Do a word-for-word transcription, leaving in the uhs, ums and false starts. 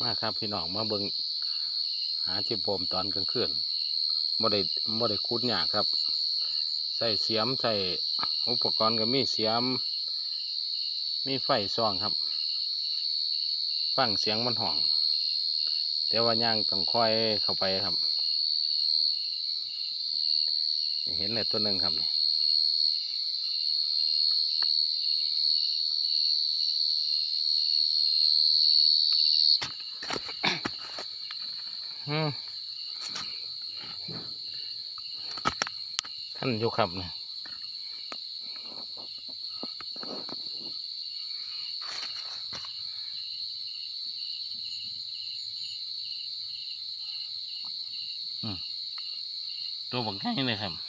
มาครับพี่น้อง มาเบิ่ง หาที่โปมตอนกลางคืน บ่ได้ บ่ได้ขุดยากครับ ใส่เสียม ใส่อุปกรณ์ก็มีเสียม มีไฟส่องครับ ฟังเสียงมันฮ้อง แต่ว่าย่างต้องค่อยเข้าไปครับ เห็นแล้วตัวหนึ่งครับนี่ อืม ท่านอยู่ครับเนี่ย อืม ตัวบักใหญ่เลยครับ